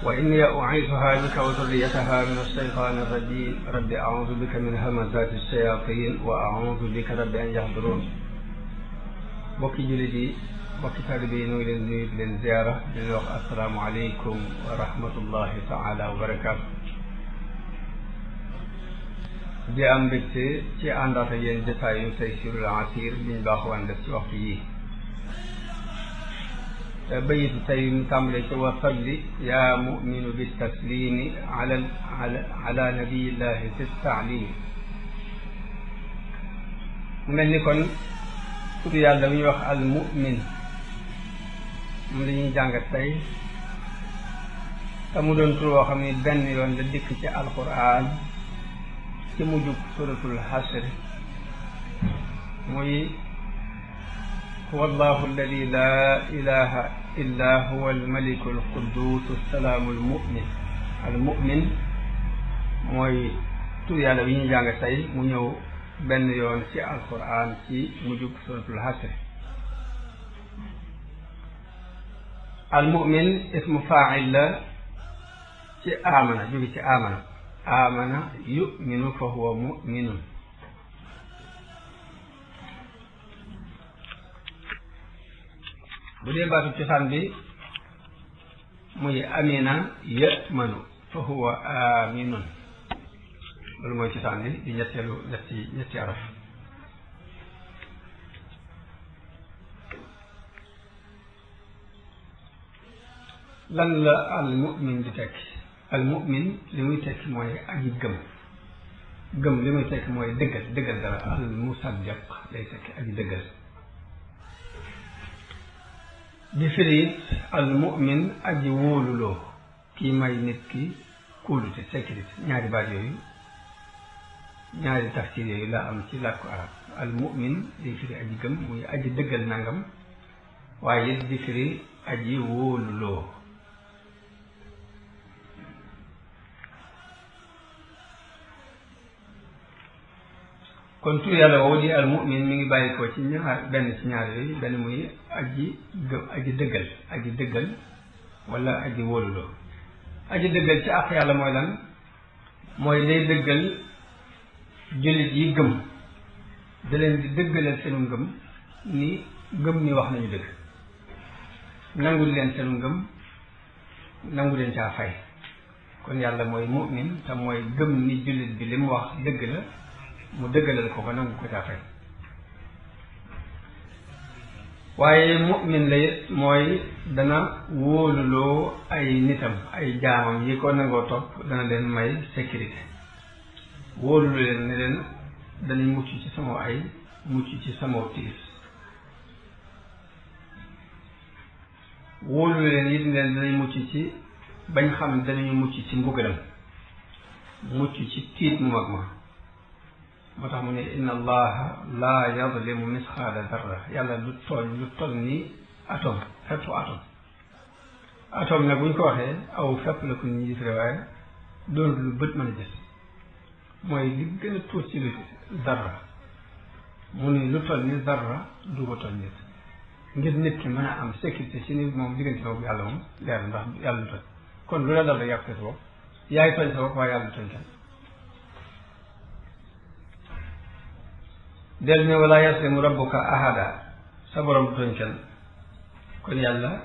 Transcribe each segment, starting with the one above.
وإني أعيذها بك وذريتها من الشيطان الرجيم رب أعوذ بك من همزات الشياطين وأعوذ بك رب أن يحضرون. bokki jullit yi bokki taalibe yi ñu ngi leen nuyu di leen ziyaara di leen wax assalaamu aleykum wa rahmatullahi taala wa barakaatu. di am mbégte ci àndaat ak yéen jotaayu Taysiirul Asiir biñ baaxoon def ci waxtu yii. bayitu tey mu tàmbalee ci wa salli yaa muminu bi taslimi ala nabiyillahi fi taalimi. mu mel ni kon tudd yàlla bu ñuy wax al mu'min moom la ñuy jàngat tey te mu doon tur woo xam ne benn yoon la dikk ci alquran ci mujjug suratul hasr muy huwa allahu alladi laa ilaha illa huwa almaliku alquddus assalaamu almu'min. almu'min mooy tur yàlla bi ñuy jàngat tey mu ñëw benn yoon ci alquran ci mujjug suratul hasr. almu'min ismu faa'il la ci amana jóge ci amana yu'minu fa huwa mu'minun. bu dee baatu cosaan bi muy amina ya'manu fa huwa aminun. loolu mooy cosaan bi di ñetti araf. lan la al mu'min di tekki? al mu'min li muy tekki mooy aji gëm li muy tekki mooy dëggal dara. al musaddiq lay tekki aji dëggal. di firi al mu'min aji wóoluloo kii may nit ki kóolute sécurité. ñaari baat yooyu ñaari tafsir yooyu laa am ci làkku arab. al mu'min di firi aji gëm muy aji dëggal nangam waaye it di firi aji wóoluloo. kon tur yàlla woowu di al mu'min mi ngi bàyyi ko ci benn ci ñaar yooyu. benn muy aji dëggal wala aji wóoluloo. aji dëggal ci àq yàlla mooy lan? mooy day dëggal jullit yi gëm, da leen di dëggalal seenu ngëm ni gëm ni wax nañu dëgg, nangul leen seenu ngëm, nangu leen caa fay. kon yàlla mooy mu'min te mooy gëm ni jullit bi li mu wax dëgg la, mu dëggalal ko nangu ko caa fay. waaye mu'min la it mooy dana wóoluloo ay nitam, ay jaamam yi ko nangoo topp, dana leen may sécurité. wóolulu leen ne leen danañ mucc ci sama ay, mucc ci sama tiis. wóolulu leen it ne leen danañ mucc ci bañ xam danañu mucc ci mbugalam, mucc ci tiit mu mag ma. moo tax mu ne inna allaha laa yadlimu misqaala darra. yàlla lu toll ni atome, feppu atome nag bu ñu ko waxee aw fepp la ko ñu gis waaye doon lu bët mën a gis. mooy li gën a tuut ci lu darra. mu ne lu toll ni darra du ko toll nit, ngir nit ki mën a am sécurité ci ni moom diggante boobu yàlla moom leer na, ndax yàlla du tooñ. kon lu la dal rek yàq sa bopp, yaay tooñ sa bopp waaye yàlla du tooñ kenn. del ne wala yaslimu rabbuka ahada, sa borom du tooñ kenn. kon yàlla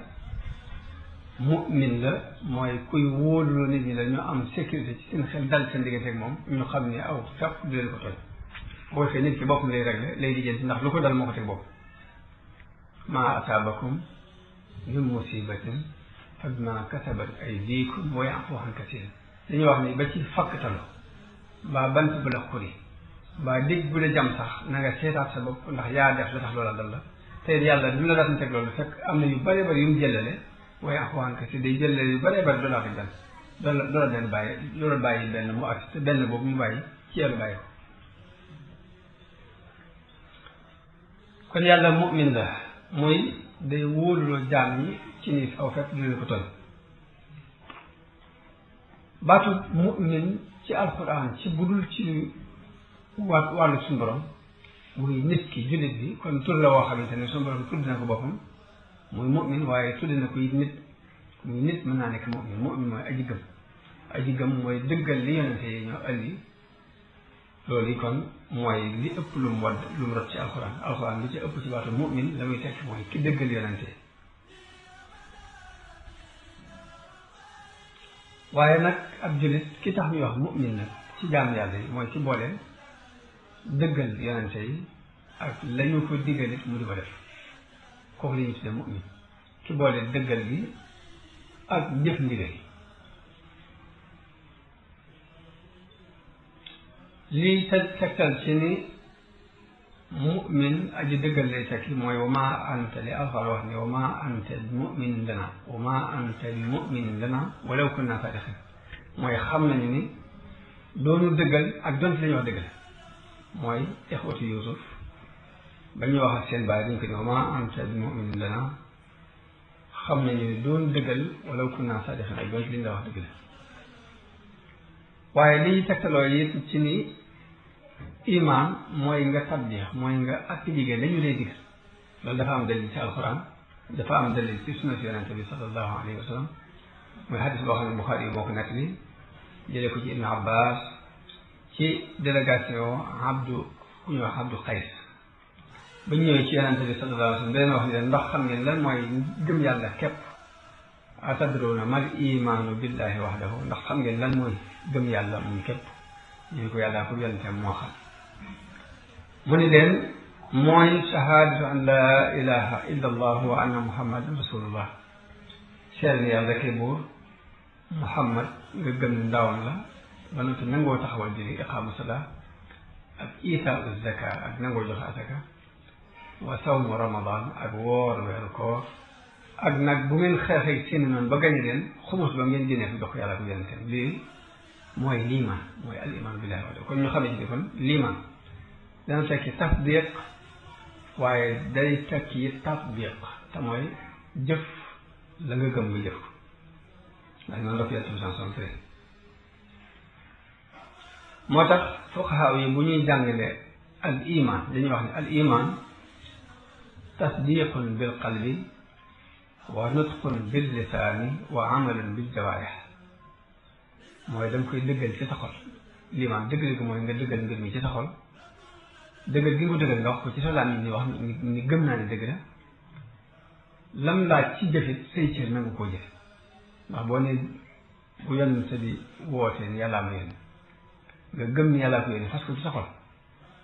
mu'min la, mooy kuy wóoluloo nit ñi la ñu am sécurité ci seen xel dal seen diggante ak moom, ñu xam ne aw fepp du leen ko tooñ. boo fee nit ki boppam lay réglé, lay lijjanti ndax lu ko dal moo ko teg bopp. maa asaabakum min musibatin fa bimaa kasabat aydikum wa ya'fu an kasiir. dañuy wax ni ba ci fakkatalu mbaa bant bu la xuri mbaa dégg bu la jam sax na nga seetaat sa bopp, ndax yaa def la tax loola dal la. te yàlla du la daan teg loolu fekk am na yu bari bari yu mu jëlale waaye axwaan ka si day jëlee yu bëree bëri doolaa ko benn doola benn bàyyi loola bàyyi benn mu ak te benn boobu mu bàyyi ci yàlla bàyyi ko kon yàlla mu'min la mooy day wóoluloo jaam yi ci ni aw fekk du leen ko toll baatu mu'min ci alquran ci budul ci wàllu suñu borom muy nit ki jullit bi kon tur la woo xamante ne suñu borom tudd na ko boppam muy mu'min waaye tudd na ko it nit muy nit mën naa nekk mu'min mooy aji gëm mooy dëggal li yonente yi ñoo andi loolu yi kon mooy li ëpp lu mu rot ci alxuraan li ci ëpp ci baatu mu'min la muy tekk mooy ki dëggal yonente waaye nag ab jullit ki tax ñuy wax mu'min nag ci jaam yàlla yi mooy ci booleen dëggal yonente yi ak lañu ko diggalit mu di ko def kooku la ñuy tudde mu'min ki boole dëggal gi ak jëf ndigal lii tegtal ci ni mu'min aji dëggal lay tekki mooy wa maa anta li alxal wax ni wa maa anta bi mu'minin lana wa maa anta bi mu'minin lana walaw kunna sadiqin mooy xam nañu ni doonu dëggal ak donte la ñuy wax dëggal mooy ixwatu Yuusuf ba ñuy wax ak seen baay dañ ko ni wa maa anta bi mu'minin lana xam nañu ni doonu dëggal walaw kunna sadiqin ak donte li ñu la wax dëgg la waaye liy tegtaloo yi ci ni iman mooy nga tatbiix mooy nga appliquer la ñu lay digal loolu dafa am dalil ci alquran dafa am dalil ci sunna si yonente bi sallallahu alayhi wa sallam mooy xadis boo xam ne Buxaari yi moo ko nekk li jëlee ko ci Ibn Abbas ci délégation ku ñuy wax Abdu Qays ba ñu ñëwee ci yonente bi sallallahu alayhi wa sallam daleen wax ni leen ndax xam ngeen lan mooy gëm yàlla képp atadruna mal imaanu billahi wahdahu ndax xam ngeen lan mooy gëm yàlla moom képp ñu ko yàllaa ko yonenteem moo xam mu ni leen mooy shahaadatu an laa ilaha illa allah wa anna muhammadan rasulullah seet ni yàlla rekk buur muhammad nga gëm ni ndawam la ba noppi nangoo taxawal julli iqaamu salaa ak itaau zaka ak nangoo joxe asaka wa sawmu ramadan ak woor weeru koor ak nag bu ngeen xeexee seeni noonu ba gañe leen xumus ba ngeen génnee fi jox yàlla ko yonenteem lii mooy liimaan mooy al iman billahi wahdahu kon ñu xamee ci kon liimaan dana tekki tasdiq waaye day tekki tatbiq te mooy jëf la nga gëm nga jëf ko ndax noonu la ko yàlla sanson tey moo tax fuqahaa yi bu ñuy jàngale al iman dañuy wax ne al iman tasdiqun bil qalbi wa nutqun bil lisaani wa amalun bil jawaarih mooy danga koy dëggal ci sa xol liimaan dëggal gi mooy nga dëggal mbir mi ci sa xol dëggal gi nga ko dëggal nga wax ko ci sa làmmiñ ni wax ni gëm naa ne dëgg la lam laaj ci jëfit say cër nangu koo jëf ndax boo ne bu yonn sa di wootee ni yàllaa ma yónni nga gëm ni yàllaa ko yónni fas ko ci sa xol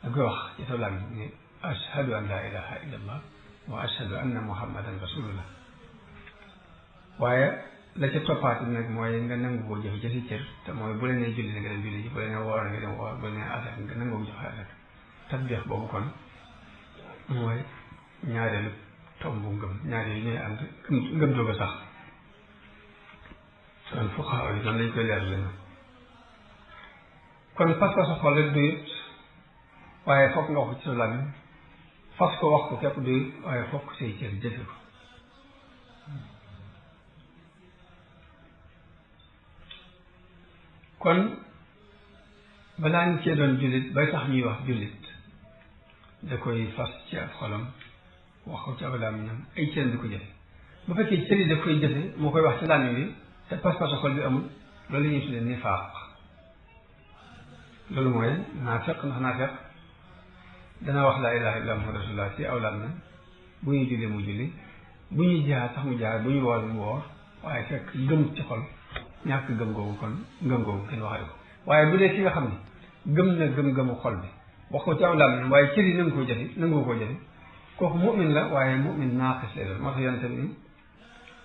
da koy wax ci sa làmmiñ ni ashhadu an laa ilaha illa allah wa ashhadu anna muhammadan rasulullah waaye la ca toppaati nag mooy nga nangu koo jëfe ci si cër te mooy bu la nee julli nga dem julli ji bu la nee woor nga dem woor bu la nee asaka nga nangu joxe asaka tasbix boobu kon mooy ñaareelu tombu ngëm ñaar yooyu ñooy ànd ngëm doog a sax kon fuqahaa yi noonu lañ koy leer la kon fas ko sa xol rek doyut waaye fokk nga wax ko ci sa làmmiñ fas ko wax ko képp doyut waaye fokk say cër jëfe ko kon balaa ñu cee doon jullit bay tax ñuy wax jullit da koy fas ci ab xolam wax ko ci ab làmmiñam ay cëram di ko jëfe bu fekkee cër yi da koy jëfe moo koy wax ci làmmiñ bi te pas-pas xol bi amul loolu la ñuy tuddee nifaaq loolu mooy naafeq ndax naafeq dana wax laa ilaha illa muhammadu rasulullah ci aw làmmiñ bu ñuy julli mu julli bu ñuy jihaad sax mu jihaad bu ñuy woor mu woor waaye fekk gëm ci xol ñàkk gëm googu kon ngëm googu kenn waxee ko waaye bu dee ki nga xam ne gëm na gëm-gëmu xol bi wax ko ci aw làmmiñ waaye cër yi nangu koo jëfe nangu koo jëfe kooku mu'min la waaye mu'min naaqis lay doon moo tax yonente bi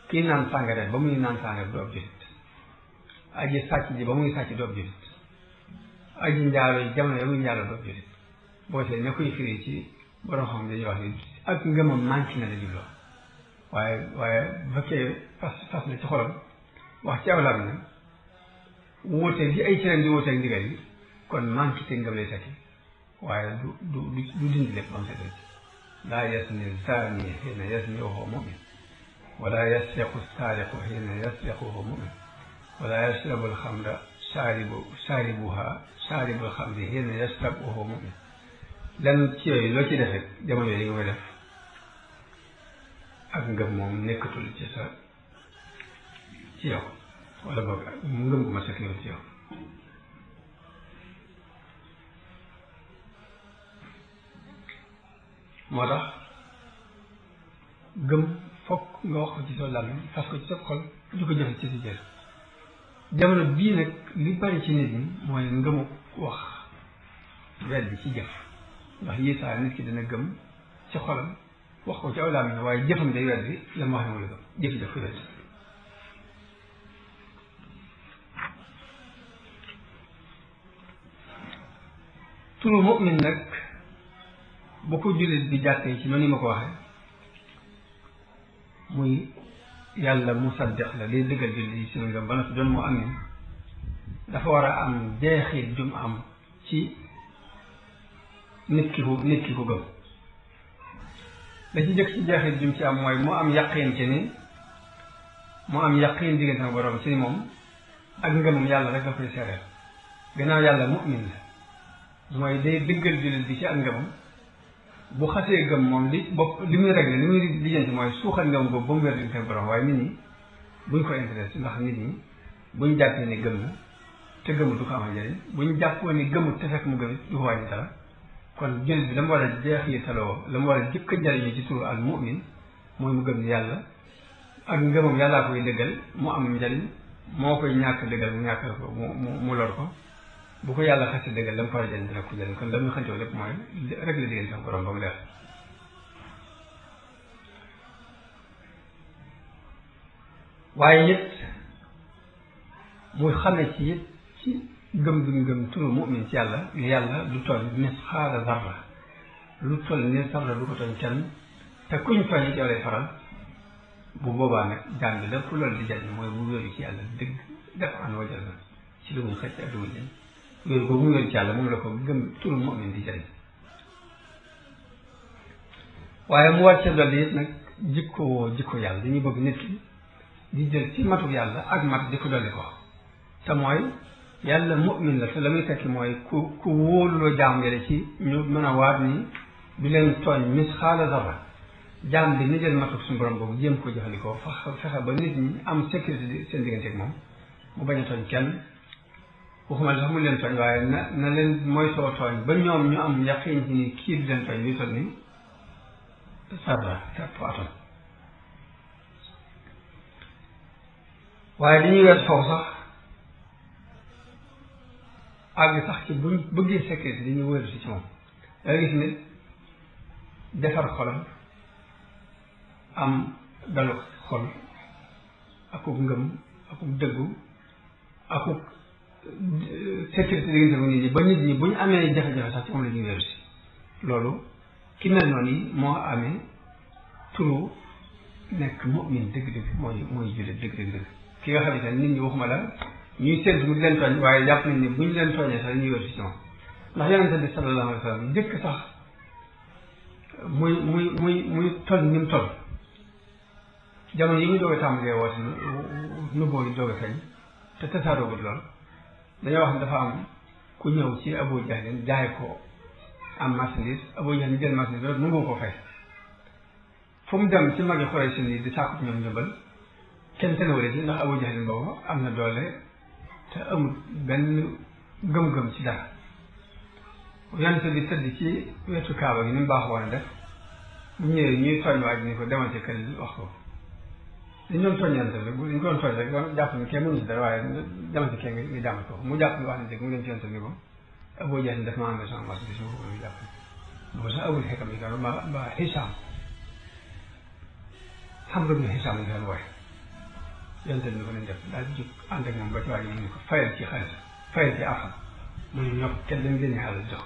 kii naan sàngara ba muy naan sàngara du ab jullit aji sàcc ji ba muy sàcc du ab jullit aji njaalo yi jamono ya muy njaalo du ab jullit boo see ña koy firi ci borom xam dañuy wax ni ak ngëmam manqué na la jubloo waaye bu fekkee fas na ci xolam wax ci awlaam na wuuteeg gi ay cëram di wuuteeg ndigal yi kon manqué te ngëm lay tekki waaye du dindi lépp ba mu seetlu ci laa yazni zaani hiina yazni wa huwa mu'min wala yasriqu saariqu hiina yasriqu wa huwa mu'min wala yashrabu alxamra shaaribul xamri hiina yashrab wa huwa mu'min lenn ci yooyu loo ci def rek jamono yooyu nga koy def ak ngëm moom nekkatul ci yow wala boog ngëm gu ma sekk yow ci yow moo tax gëm fokk nga wax ko ci sa làmmiñ fas ko ci sa xol di ko jëfe ci sa jëf jamono bii nag li bari ci nit ñi mooy ngëmu wax weddi ci jëf ndax yi saa nit ki dina gëm ci xolam wax ko ci aw làmmiñ waaye jëfam day weddi la ma wax ne mooy gëm jëf ko weddi turu mu'min nag bu ko jullit bi jàppee ci noonu ma ko waxee muy yàlla musaddiq la day dëggal jullit yi seen ngëm ba noppi doon mu amin dafa war a am jeexit jum am ci nit ki ku gëm la ci jëkk ci jeexit jum ci am mooy mu am yaqin ci ni mu am yaqin diggante ak borom ci ni moom ak ngëmam yàlla rek la koy sereel gannaaw yàlla mu'min la mooy day dëggal jullit bi ci ak ngëmam bu xasee gëm moom li muy réglé li muy lijjanti mooy suuxal ngëm boobu ba mu wér diggante ak borom waaye nit ñi buñ ko intéressé ndax nit ñi buñ jàppee ni gëm na te gëmul du ko amal njëriñ buñ jàppoo ni gëmul te fekk mu gëmit du ko wàññi dara kon jullit bi la mu war a jeexitaloo la mu war a jëkk a njëriñu ci turu al mu'min mooy mu gëm ni yàlla ak ngëmam yàllaa koy dëggal mu am njëriñ moo koy ñàkk dëggal mu ñàkk ko mu lor ko bu ko yàlla xasee dëggal la mu war a jëriñ dina ko jëriñ kon la muy xëccoo lépp mooy rek la diggante ak borom ba mu leer waaye it muy xame ci it ci gëm bi mu gëm turu mu'min ci yàlla ni yàlla du tooñ misqaala zarra lu toll ni zarra du ko tooñ kenn te kuñ tooñ it yow lay faral bu boobaa nag jàng lépp loolu di jëriñ mooy mu wéeru ci yàlla dëgg def an wajal na ci lu muy xëcc ak lu muy jëriñ wéeru boobu mu wéeru ci yàlla moom la ko gëm turu mu'min di jëriñ waaye mu war ca dolli it nag jikko yàlla dañuy bëgg nit ki di jël ci matuk yàlla ak mat di ko dolli ko te mooy yàlla mu'min la te la muy tekki mooy ku wóoluloo jaam yàlla ci ñu mën a waat ni du leen tooñ misqaala zarra jaam bi ni jël matuk suñu borom boobu jéem ko jëfandikoo fexe ba nit ñi am sécurité seen diggante ak moom mu bañ a tooñ kenn waxuma sax mu leen tooñ waaye na leen mooy soo tooñ ba ñoom ñu am yaqiin ci ni kii di leen tooñ luy toll ni sarra fépp atom waaye dañuy wees foofu sax àgg sax ci buñ bëggee sécurité dañuy wéeru si ci moom da gis nit defar xolam am dalu xol akub ngëm akub dëggu akub sécurité diggante bu nit ñi ba nit ñi bu ñu amee jafe-jafe sax ci moom la ñuy wéeru si loolu ki mel noonu yi moo amee turu nekk mu'min dëgg-dëgg mooy jullit dëgg ki nga xamante ne nit ñi waxuma la ñuy séntu mu di leen tooñ waaye jàpp nañ ne bu ñu leen tooñee sax dañuy wéeru si moom ndax yonente bi sallallahu alayhi wa sallam njëkk sax muy toll ni mu toll jamono yi muy doog a tàmbalee woote nubboo yi doog a feeñ te tasaaroogul lool dañoo wax ne dafa am ku ñëw ci Abu Jahl jaay ko am marchandise Abu Jahl jël marchandise loolu nangu ko fay fu mu dem ci magi Quraysh yi di sàkku ñoom njëmbal kenn tenewale ci ndax Abu Jahl boobu am na doole te amul benn gëm-gëm ci dara yonente bi tëdd ci wetu kaaba gi ni mu baax woon a def bu ñëwee ñuy tooñ waaj ni ko demal ci kër wax ko dañ doon tooñante rek bu ñu ko doon tooñ rek doon jàpp ni kenn mënu ci dara waaye demal ci kee nga jàmm ko mu jàpp ni wax na dëgg mu dem ci yonente ni ko Abu Jahl def ma am sama marchandise ma ko jàpp boobu sax abul xekam yi kan ba Hisaam xam nga ne Hisaam lañ doon wooye yonente bi ko nañ def daal di jóg ànd ak moom ba ci waaj mu ni ko fayal ci xaalis fayal ci àqam mu ne ñokk kenn dañ génne xaalis jox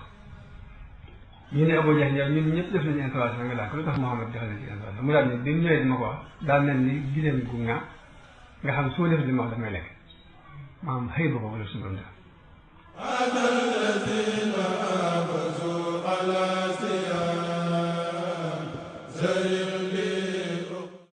ñu ne Abu Jahl yow ñun ñëpp def nañu intervention nga laaj ko lu tax Muhammad defal na ci intervention mu daal ne bi mu ñëwee di ma ko wax daal mel ni gileem gu nga xam su ma def li ma wax daf may lekk maanaam xëy ba ko wala suñu doon def